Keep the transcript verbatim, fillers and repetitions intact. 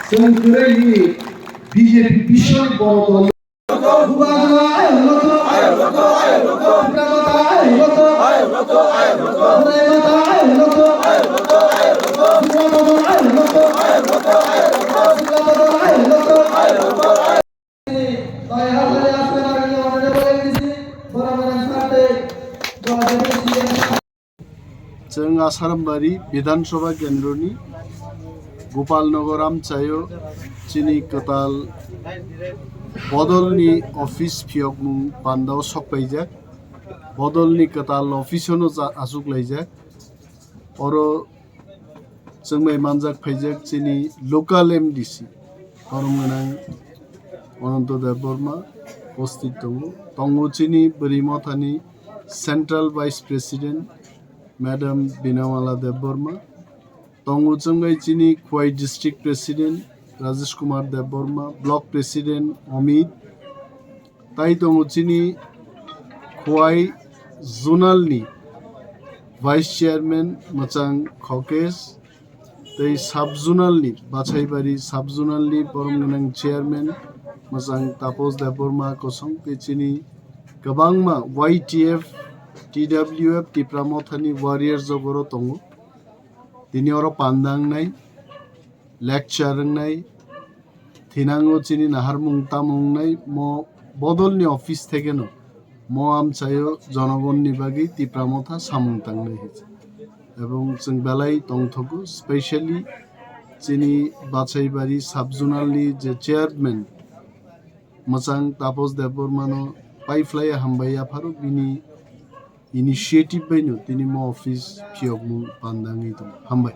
Chwng kwrwi nini B J P bishal borok dol. Chwng Asarambari Bidhan Sabha Kendroni Gopal Nagar amchaio chini kwtal bodolni office phiyokmung pandao sokpaijak. Bodolni kwtal office-o no cha-, achuklaijak. Oro chwngbai manjak phaijak chini local M D C, borom gwnang Ananto Debbarma upasthit tongo. Tongo chini Bwrwi Mothani Central Vice President Madam Binamala Debbarma. Tongo chwngbai chini Khowai District President Rajesh Kumar Debbarma, Block President Amit, tai tongo chini Khowai Zonal ni Vice Chairman Mwchang Khokesh, tei Sub Zonal ni Bachaibari Sub Zonal ni borom gwnang Chairman Mwchang Taposh Debbarma kosong, tei chini kwbangma Y T F, T W F, Tipra Mothani warriors jogoro tongo. Tini oro panda wngnai, lecture wngnai, thinango chini naharmung tamo wngnai, mo bodolni office thekeno mo amchaio jonogonni bagwi Tipra Motha samung tangnai hinwi. Ebong chwng belai tongthogo, specially chini Bachaibari Sub Zonal ni je chairman Mwchang Taposh Debbarmano paiphlaiya hambai yapharo bini initiative baino tini mo office phiyokmung panda wngwi tongo. Hambai.